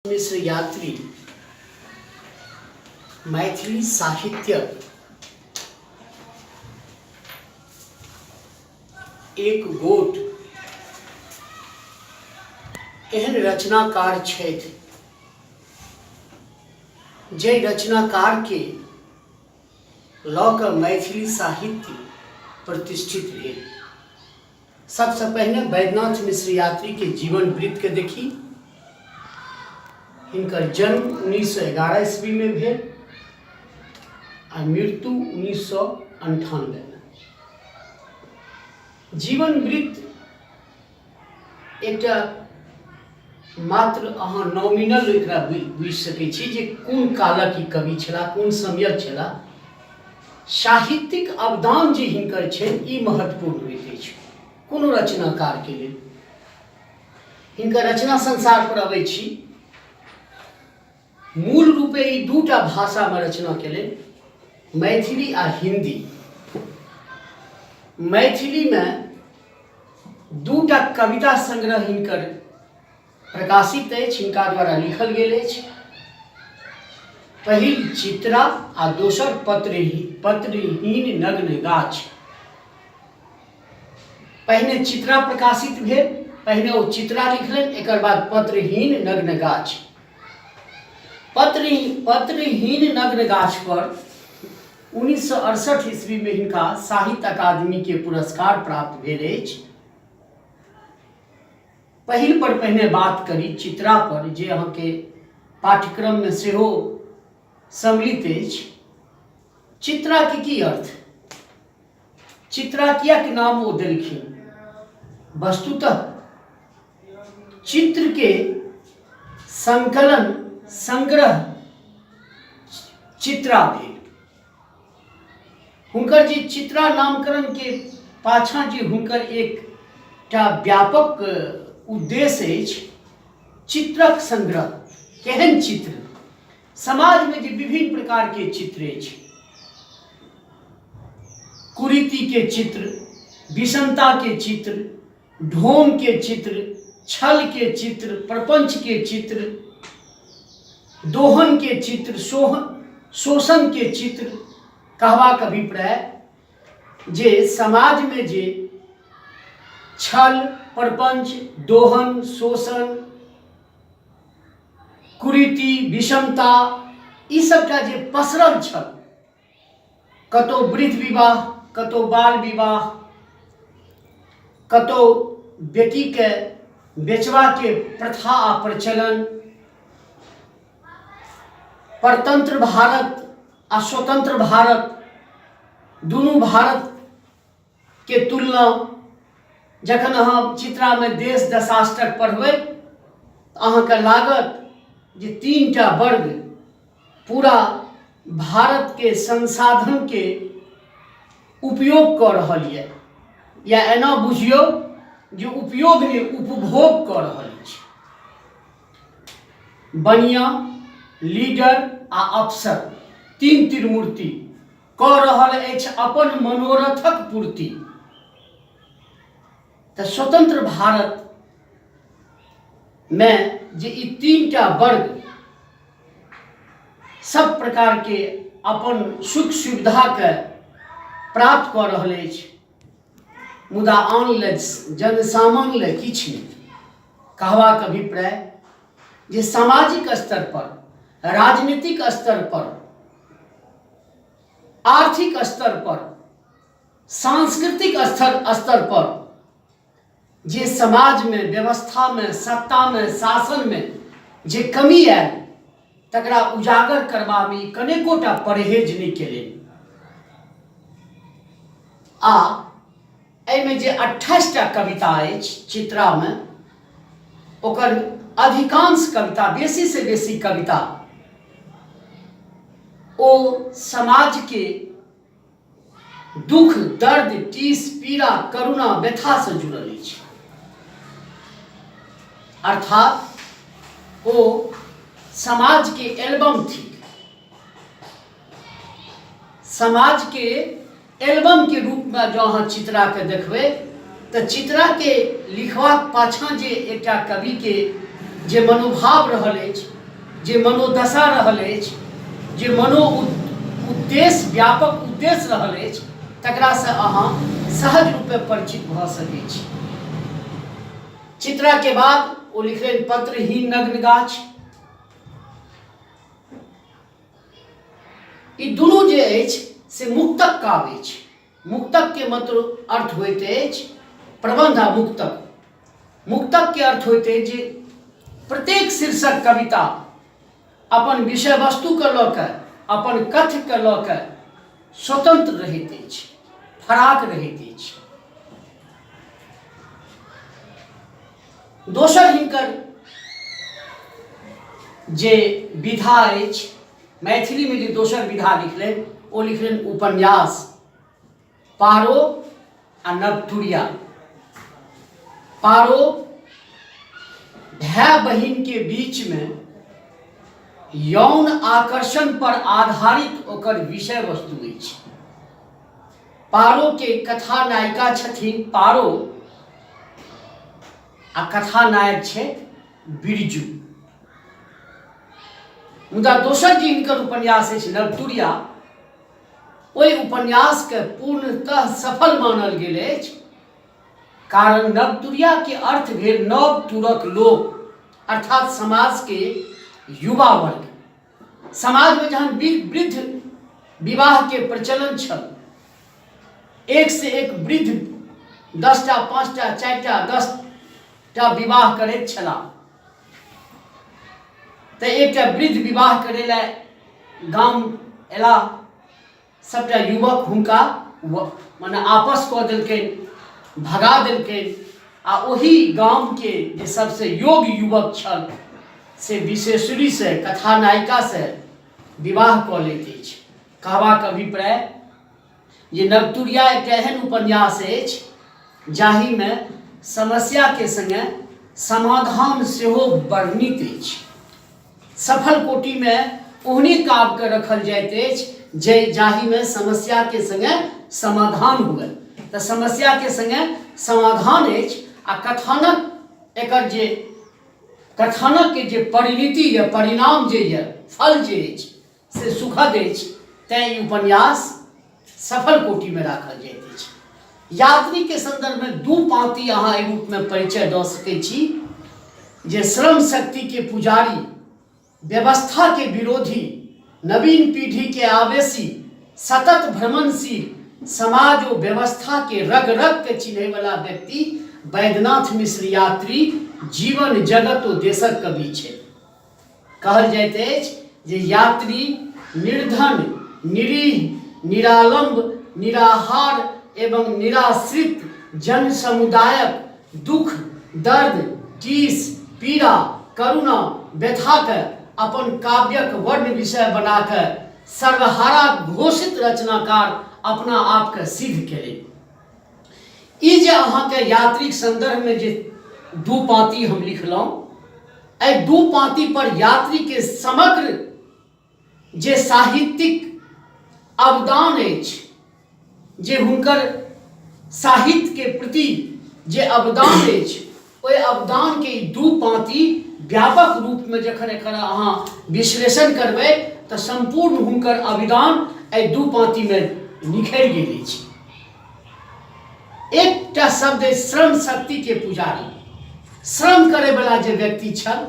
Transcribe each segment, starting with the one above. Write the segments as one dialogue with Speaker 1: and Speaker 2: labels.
Speaker 1: मिश्र यात्री मैथिली साहित्यक एक गोट एहन रचनाकार छथि जाहि रचनाकारके लऽ कऽ मैथिली साहित्य प्रतिष्ठित भेल। सबसँ पहिने वैद्यनाथ मिश्र यात्रीके जीवन वृत्तके देखी। हिनकर जन्म 1911 ईस्वीमे भेल आ मृत्यु 1998मे। जीवन वृत्त एकटा मात्र अहाँ नॉमिनल एकरा बुझि सकै छी जे कोन कालक ई कवि छलाह, कोन समयक छलाह। साहित्यिक अवदान जे हिनकर छनि ई महत्वपूर्ण होइत अछि कोनो रचनाकारके लेल। हिनकर रचना संसार पर अबै छी। मूल रूपे ई दूटा भाषामे रचना केलनि, मैथिली आ हिन्दी। मैथिलीमे दूटा कविता संग्रह हिनकर प्रकाशित अछि, हिनका द्वारा लिखल गेल अछि। पहिल चित्रा आ दोसर पत्रहीन नग्न गाछ। पहिने चित्रा प्रकाशित भेल, पहिने ओ चित्रा लिखलनि, एकर बाद पत्रहीन नग्न गाछ। पत्रहीन नग्न गाछ पर 1968 ईस्वीमे हिनका साहित्य अकादमीके पुरस्कार प्राप्त भेल अछि। पहिल पर पहिने बात करी चित्रा पर, जे अहाँके पाठ्यक्रममे सेहो सम्मिलित अछि। चित्राके की अर्थ, चित्रा किएक नाम ओ देलखिन? वस्तुतः चित्रके संकलन संग्रह चित्रा भेल। हुनकर जे चित्रा नामकरणके पाछाँ जे हुनकर एकटा व्यापक उद्देश्य अछि, चित्रक संग्रह। केहन चित्र? समाजमे जे विभिन्न प्रकारके चित्र अछि, कुरीतिके चित्र, विषमताके चित्र, ढोंगके चित्र, छलके चित्र, प्रपंचके चित्र, दोहनके चित्र, शोषणके चित्र। कहबाक अभिप्राय जे समाजमे जे छल, प्रपंच, दोहन, शोषण, कुरीति, विषमता, ई सबटा जे पसरल छल, कतौ वृद्ध विवाह, कतौ बाल विवाह, कतौ बेटीके बेचबाके प्रथा आ प्रचलन, परतंत्र भारत आ स्वतंत्र भारत दुनू भारत के तुलना जखन अहाँ चित्रामे देश दशाष्टक पढ़बै तऽ अहाँके लागत जे तीनटा वर्ग पूरा भारतके संसाधनके उपयोग कऽ रहल यऽ, या एना बुझियौ जे उपयोग नहि उपभोग कऽ रहल अछि। बनिया, लीडर आ अफसर तीन त्रिमूर्ति कऽ रहल अछि अपन मनोरथक पूर्ति। तऽ स्वतंत्र भारत मे जे ई तीनटा वर्ग सब प्रकारके अपन सुख सुविधाके प्राप्त कऽ रहल अछि, मुदा आन लए, जनसामान्य लए किछु नहि। कहबाक अभिप्राय जे सामाजिक स्तर पर, राजनीतिक स्तर पर, आर्थिक स्तर पर, सांस्कृतिक स्तर पर जे समाजमे, व्यवस्थामे, सत्तामे, शासनमे जे कमी आयल तकरा उजागर करबामे ई कनेकोटा परहेज नहि केलनि। आ एहिमे जे 28टा कविता अछि चित्रामे, ओकर अधिकांश कविता, बेसीसँ बेसी कविता ओ समाजके दुख, दर्द, टीस, पीड़ा, करुणा, व्यथासँ जुड़ल अछि। अर्थात ओ समाजके एल्बम थिक। समाजके एल्बमके रूपमे जँ अहाँ चित्राके देखबै तऽ चित्राके लिखबाक पाछाँ जे एकटा कविके जे मनोभाव रहल अछि, जे मनोदशा रहल अछि, जे मनो उद्देश्य, व्यापक उद्देश्य रहल अछि, तकरासँ अहाँ सहज रूपे परिचित भऽ सकै छी। चित्राके बाद ओ लिखलनि पत्रहीन नग्न गाछ। ई दुनू जे अछि से मुक्तक काव्य अछि। मुक्तकके मात्र अर्थ होइत अछि प्रबन्ध आ मुक्तक। मुक्तकके अर्थ होइत अछि जे प्रत्येक शीर्षक कविता अपन विषय वस्तुके लऽ कऽ, अपन कथ्यके लऽ कऽ स्वतंत्र रहैत अछि, फराक रहैत अछि। दोसर हिनकर जे विधा अछि, मैथिलीमे जे दोसर विधा लिखलनि ओ लिखलनि उपन्यास पारो आ नवतुरिया। पारो भाय बहिनके बीचमे यौन आकर्षण पर आधारित ओकर विषय वस्तु अछि। पारोके कथा नायिका छथिन पारो आ कथा नायक छै बिरजू। मुदा दोसर जे हिनकर उपन्यास अछि नवतुरिया, ओहि उपन्यासके पूर्णतः सफल मानल गेल अछि, कारण नवतुरियाके अर्थ भेल नव तुरक लोक, अर्थात समाजके युवा वर्ग। समाजमे जहन वृद्ध विवाहके प्रचलन छल, एक से एक वृद्ध 10टा 5टा 4टा 10टा विवाह करैत छलाह, तऽ एकटा वृद्ध विवाह करै लए गाम अयलाह, सबटा युवक हुनका मने आपस कऽ देलकनि, भगा देलकनि आ ओही गामके जे सबसँ योग्य युवक छल से विशेश्वरीसँ, कथा नायिकासँ विवाह कऽ लैत अछि। कहबाक अभिप्राय जे नवतुरिया एकटा एहन उपन्यास अछि जाहिमे समस्याके सङ्गे समाधान सेहो वर्णित अछि। सफल कोटिमे ओहने काव्यके रखल जाइत अछि जे जाहिमे समस्याके सङ्गे समाधान हुए। तऽ समस्याके सङ्गे समाधान अछि आ कथानक एकर जे कथानकके जे परिणति यऽ, परिणाम जे यऽ, फल जे अछि से सुखद अछि, तैँ ई उपन्यास सफल कोटिमे राखल जाइत अछि। यात्रीके सन्दर्भमे दू पाँति अहाँ एहि रूपमे परिचय दऽ सकै छी जे श्रम शक्तिके पुजारी, व्यवस्थाके विरोधी, नवीन पीढ़ीके आवेशी, सतत भ्रमणशील, समाज ओ व्यवस्थाके रग रगके चिन्हैवला व्यक्ति वैद्यनाथ मिश्र यात्री जीवन, जगत ओ देशक कवि छथि। कहल जाइत अछि जे यात्री निर्धन, निरीह, निरालम्ब, निराहार एवं निराश्रित जन समुदायक दुख, दर्द, टीस, पीड़ा, करुणा, व्यथाके अपन काव्यक वर्ण विषय बना कऽ सर्वहारा घोषित रचनाकार अपना आपके सिद्ध केलनि। ई जे अहाँके यात्रीक सन्दर्भमे जे दू पाँति हम लिखलहुँ, एहि दू पाँति पर यात्रीके समग्र जे साहित्यिक अवदान अछि, जे हुनकर साहित्यके प्रति जे अवदान अछि, ओहि अवदानके ई दू पाँति व्यापक रूपमे जखन एकर अहाँ विश्लेषण करबै तऽ सम्पूर्ण हुनकर अवदान एहि दू पाँतिमे निखरि गेल अछि। एकटा शब्द अछि श्रम शक्तिके पुजारी। श्रम करैवला जे व्यक्ति छल,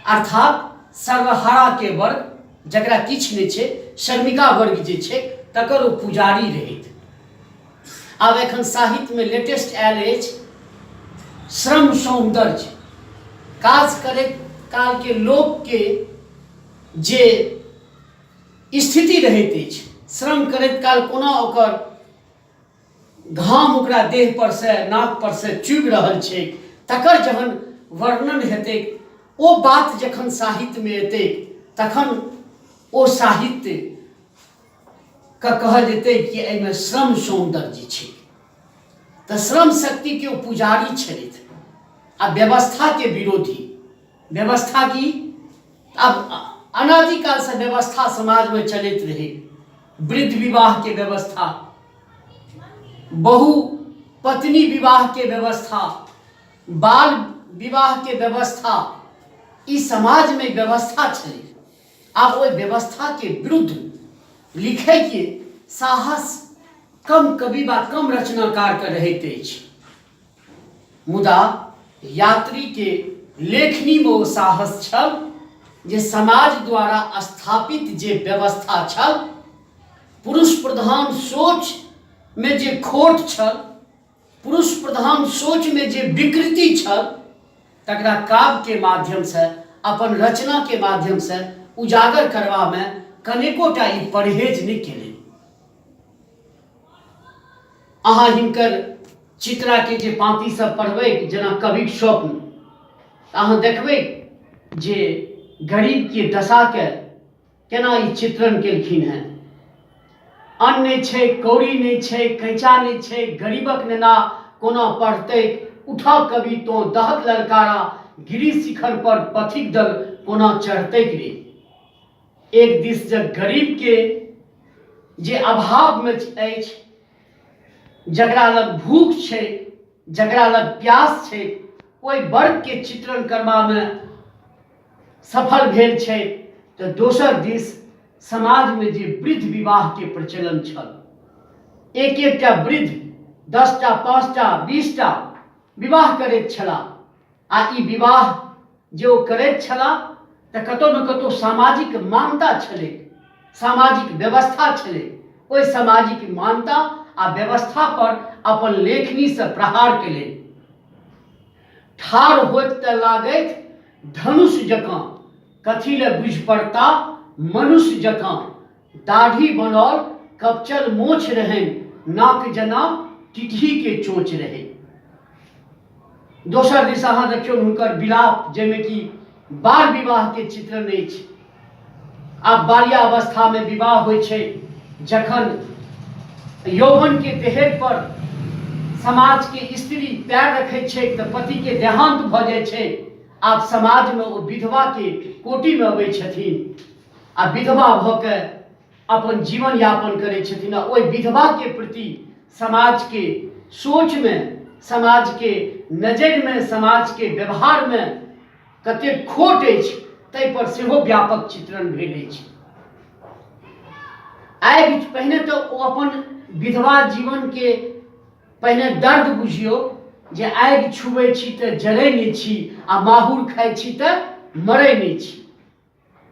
Speaker 1: अर्थात सर्वहाराके वर्ग, जकरा किछु नहि छै, श्रमिका वर्ग जे छै, तकर ओ पुजारी रहैत। आब एखन साहित्यमे लेटेस्ट आयल अछि श्रम सौन्दर्य। काज करैत कालके लोकके जे स्थिति रहैत अछि, श्रम करैत काल कोना ओकर घाम ओकरा देह पर से, नाक पर से चुबि रहल छै, तकर जहन वर्णन हेतैक, ओ बात जखन साहित्यमे एतैक, तखन ओ साहित्य के कहल जेतै कि एहिमे श्रम सौन्दर्य छै। तऽ श्रम शक्तिके ओ पुजारी छलथि आ व्यवस्थाके विरोधी। व्यवस्था की अब अनादिकालसँ व्यवस्था समाजमे चलैत रहै, वृद्ध विवाहके व्यवस्था, बहु पत्नी विवाहके व्यवस्था, बाल विवाहके व्यवस्था, ई समाजमे व्यवस्था छलै। आब ओहि व्यवस्थाके विरुद्ध लिखैके साहस कम कवि वा कम रचनाकारके रहैत अछि, मुदा यात्रीके लेखनीमे ओ साहस छल जे समाज द्वारा स्थापित जे व्यवस्था छल, पुरुष प्रधान सोचमे जे खोट छल, पुरुष प्रधान सोचमे जे विकृति छल, तकरा काव्यके माध्यमसँ, अपन रचनाके माध्यमसँ उजागर करबामे कनेकोटा ई परहेज नहि केलनि। अहाँ हिनकर चित्राके जे पाँती सब पढ़बै, जेना कविक स्वप्न, तऽ अहाँ देखबै जे गरीबके दशाके केना ई चित्रण केलखिन हेँ। अन्न नहि छै, कौड़ी नहि छै, कैचा नहि छै, गरीबक नेना कोना पढ़तै? उठह कवि तोँ दहक ललकारा, गिरी शिखर पर पथिक दल कोना चढ़तैक रे। एक दिस जब गरीबके जे अभावमे अछि, जकरा लग भूख छै, जकरा लग प्यास छै, ओहि वर्गके चित्रण करबामे सफल भेल छै, तऽ दोसर दिस समाजमे जे वृद्ध विवाहके प्रचलन छल, एक एकटा वृद्ध 10टा 5टा 20टा विवाह करैत छलाह, आ ई विवाह जे ओ करैत छलाह तऽ कतहु ने कतहु सामाजिक मान्यता छलै, सामाजिक व्यवस्था छलै। ओहि सामाजिक मान्यता आ व्यवस्था पर अपन लेखनीसँ प्रहार केलनि। ठाढ़ होइत तऽ लागैत धनुष जकाँ, कथी लए बुझि पड़ता मनुष्य जकाँ। दाढ़ी बनौल कपचल मोछ रहनि, नाक जेना टिटहीके चोंच रहै। दोसर दिस अहाँ देखियौ हुनकर विलाप, जाहिमे कि बाल विवाहके चित्रण अछि। आब बाल्यावस्थामे विवाह होइ छै, जखन यौवनके देहेर पर समाजके स्त्री पैर रखै छै तऽ पतिके देहान्त भऽ जाइ छै। आब समाजमे ओ विधवाके कोटिमे अबै छथिन आ विधवा भऽ के अपन जीवन यापन करै छथिन, आ ओहि विधवाके प्रति समाजके सोचमे, समाजके नजरिमे, समाजके व्यवहारमे कतेक खोट अछि, ताहिपर सेहो व्यापक चित्रण भेल अछि। आइ पहिने तऽ ओ अपन विधवा जीवनके पहिने दर्द बुझियौ जे आगि छुबै छी तऽ जरै नहि छी आ माहुर खाइ छी तऽ मरै नहि छी।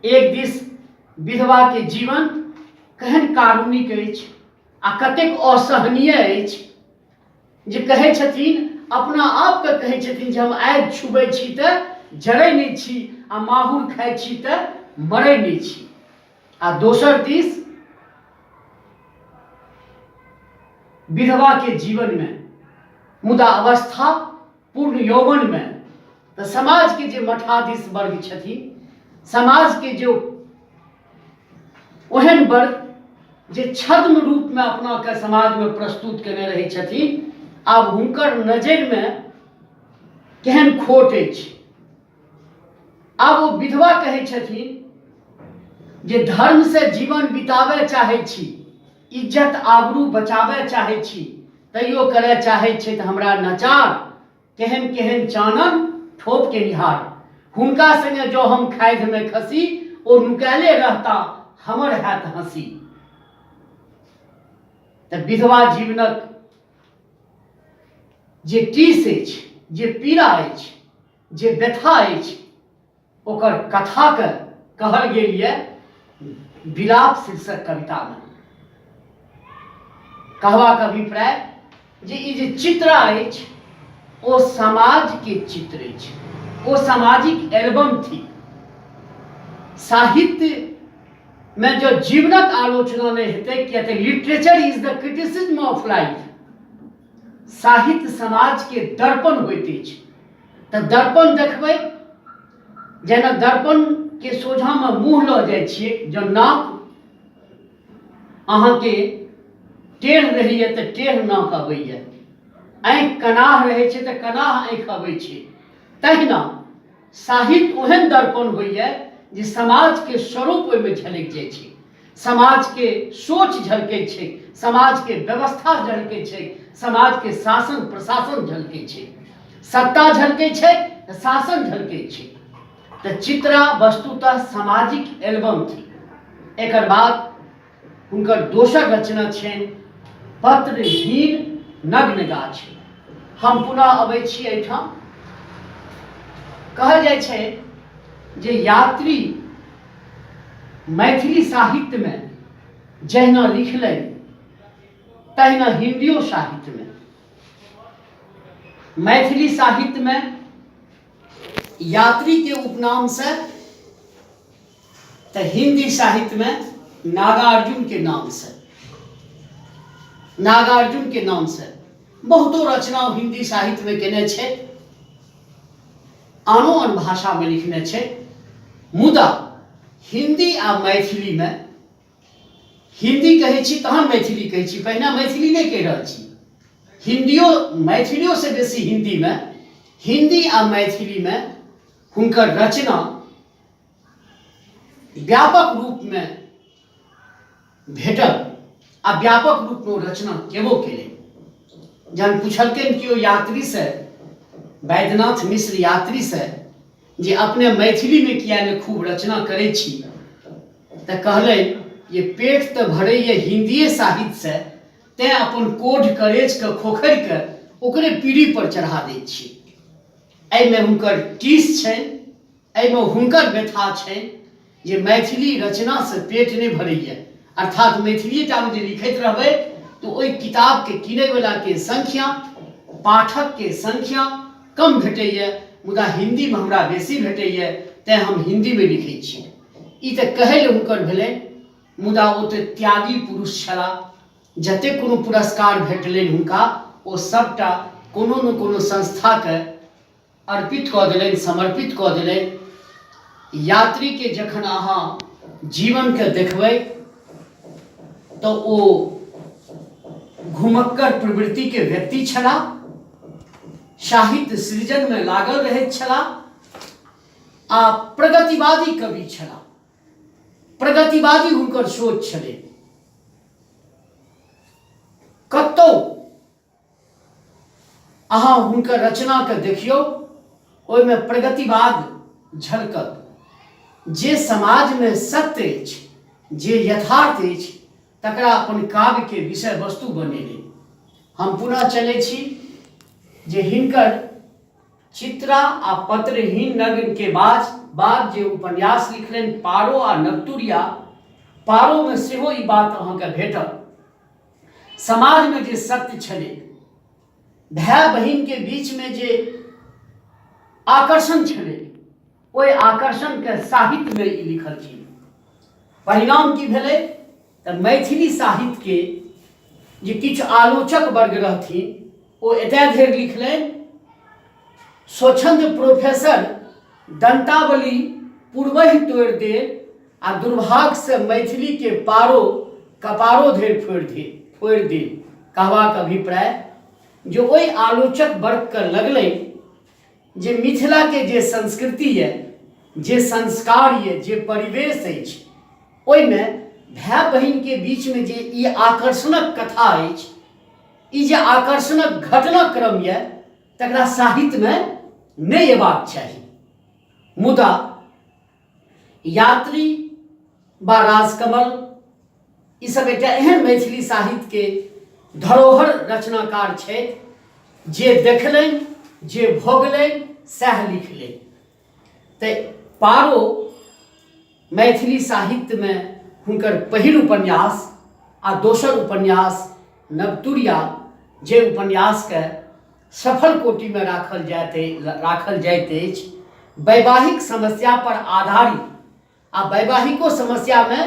Speaker 1: एक दिस विधवाके जीवन केहन कारुणिक अछि आ कतेक असहनीय अछि जे कहै छथिन, अपना आपके कहै छथिन जे हम आगि छुबै छी तऽ जरै नहि छी आ माहुर खाइ छी तऽ मरै नहि छी। आ दोसर दिस विधवाके जीवनमे मुदा अवस्था पूर्ण यौवनमे तऽ समाजके जे मठाधीश वर्ग छथिन, समाजके जे ओहन वर्ग जे छद्म रूपमे अपनाके समाजमे प्रस्तुत केने रहै छथिन, आब हुनकर नजरिमे केहन खोट अछि। आब ओ विधवा कहै छथिन जे धर्मसँ जीवन बिताबय चाहै छी, इज्जत आबरू बचाबय चाहै छी, तैयो करय चाहै छथि हमरा नचार, केहन केहन चानन ठोप के निहार। हुनका संगे जँ हम खाधिमे खसी, ओ नुकायले रहता, हमर हैत हँसी। तऽ विधवा जीवनक जे टीस अछि, जे पीड़ा अछि, जे व्यथा अछि, ओकर कथाके कहल गेल यऽ विलाप शीर्षक कवितामे। कहबाक अभिप्राय जे ई जे चित्रा अछि ओ समाजके चित्र अछि, ओ सामाजिक एल्बम थिक। साहित्यमे जँ जीवनक आलोचना नहि हेतै, किया तऽ literature is the criticism of life. साहित्य समाजके दर्पण होइत अछि, तऽ दर्पण देखबै, जेना दर्पणके सोझाँमे मुँह लऽ जाइ छियै, जँ नाक अहाँके टेढ़ रहैए तऽ टेढ़ नाक अबैए, आँखि कनाह रहै छै तऽ कनाह आँखि अबै छै, तहिना साहित्य ओहन दर्पण होइए जे समाजके स्वरूप ओहिमे झलकि जाइ छै, समाजके सोच झलकै छै, समाजके व्यवस्था झलकै छै, समाजके शासन प्रशासन झलकै छै, सत्ता झलकै छै, शासन झलकै छै। तऽ चित्रा वस्तुतः सामाजिक एल्बम थिक। एकर बाद हुनकर दोसर रचना छनि पत्रहीन नग्न गाछ। हम पुनः अबै छी एहिठाम। कहल जाइ छै जे यात्री मैथिली साहित्यमे जहिना लिखलनि तहिना हिन्दियो साहित्यमे। मैथिली साहित्यमे यात्री के उपनाम से तऽ हिंदी साहित्य में नागार्जुन के नाम से, नागार्जुन के नाम से बहुतो रचना हिंदी साहित्य में केने छै, आनो आन भाषा में लिखने छै, मुदा हिंदी आ मैथिली में, हिंदी कहै छी तहन मैथिली कहै छी, पहिने मैथिली नहि कहि रहल छी, हिंदियो मैथिलियो से बेसी हिंदी में, हिंदी आ मैथिली में हुनकर रचना व्यापक रूपमे भेटल आ व्यापक रूपमे ओ रचना केबो केलनि। जहन पुछलकनि केओ यात्रीसँ, वैद्यनाथ मिश्र यात्रीसँ, जे अपने मैथिलीमे किया नहि खूब रचना करै छी, तऽ कहलनि जे पेट तऽ भरैए हिन्दिए साहित्यसँ, तेँ अपन कोढ़ करेजके खोखरिके ओकरे पीढ़ीपर चढ़ा दैत छी। एहिमे हुनकर टीस छनि, एहिमे हुनकर व्यथा छनि जे मैथिली रचनासँ पेट नहि भरैए, अर्थात मैथिलीएटामे जे लिखैत रहबै तऽ ओहि किताबके किनैवलाके संख्या, पाठकके संख्या कम भेटैए, मुदा हिन्दीमे हमरा बेसी भेटैए, तेँ हम हिन्दीमे लिखै छी। ई तऽ कहै लए हुनकर भेलनि, मुदा ओ तऽ त्यागी पुरुष छलाह। जतेक कोनो पुरस्कार भेटलनि हुनका ओ सभटा कोनो ने कोनो संस्थाके अर्पित कऽ देलनि, समर्पित कऽ देलनि। यात्रीके जखन अहाँ जीवनके देखबै तऽ ओ घुमक्कड़ प्रवृत्तिके व्यक्ति छलाह, साहित्य सृजनमे लागल रहैत छलाह आ प्रगतिवादी कवि छलाह। प्रगतिवादी हुनकर सोच छलै। कतौ अहाँ हुनकर रचनाके देखियौ, ओहिमे प्रगतिवाद झलकत। जे समाजमे सत्य अछि, जे यथार्थ अछि, तकरा अपन काव्यके विषय वस्तु बनेलनि। हम पुनः चलै छी जे हिनकर चित्रा आ पत्रहीन नग्न के बाद जे उपन्यास लिखलनि पारो आ नवतुरिया, पारोमे सेहो ई बात अहाँके भेटत। समाजमे जे सत्य छलै, भाय बहिनके बीचमे जे आकर्षण छलै, ओहि आकर्षणके साहित्यमे ई लिखलखिन। परिणाम की भेलै तऽ मैथिली साहित्यके जे किछु आलोचक वर्ग रहथिन ओ एतय धरि लिखलनि, स्वच्छंद प्रोफेसर दंतावली पूर्वहि तोड़ि देल आ दुर्भाग्यसँ मैथिलीके पारो कपारो धरि फोड़ि देल। कहबाक अभिप्राय जे ओहि आलोचक वर्गके लगलै जे मिथिलाके जे संस्कृति यऽ, जे संस्कार यऽ, जे परिवेश अछि, ओहिमे भाय बहिनके बीचमे जे ई आकर्षणक कथा अछि, ई जे आकर्षणक घटनाक्रम यऽ, तकरा साहित्यमे नहि अयबाक चाही। मुदा यात्री बा राजकमल ई सब एकटा एहन मैथिली साहित्यके धरोहर रचनाकार छथि जे देखलनि, जे भोगलनि, सएह लिखलनि। तऽ पारो मैथिली साहित्यमे हुनकर पहिल उपन्यास आ दोसर उपन्यास नवतुरिया, जे उपन्यासके सफल कोटिमे राखल जाइत अछि, वैवाहिक समस्या पर आधारित आ वैवाहिको समस्यामे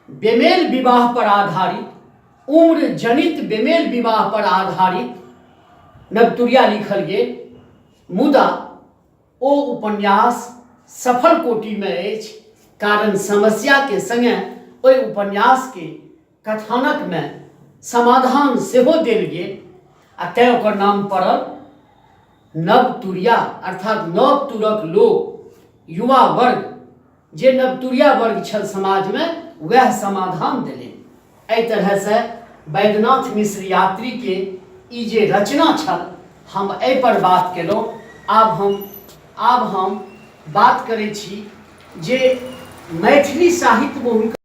Speaker 1: बेमेल विवाह पर आधारित, उम्र जनित बेमेल विवाह पर आधारित नवतुरिया लिखल गेल। मुदा ओ उपन्यास सफल कोटिमे अछि, कारण समस्याके सङ्गे ओहि उपन्यासके कथानकमे समाधान सेहो देल गेल आ तेँ ओकर नाम पड़ल नवतुरिया, अर्थात नव तुरक लोक, युवा वर्ग, जे नवतुरिया वर्ग छल समाजमे, वएह समाधान देलनि। एहि तरहसँ वैद्यनाथ मिश्र यात्रीके ई जे रचना छल, हम एहिपर बात केलहुँ। आब हम बात करै छी जे मैथिली साहित्यमे हुनकर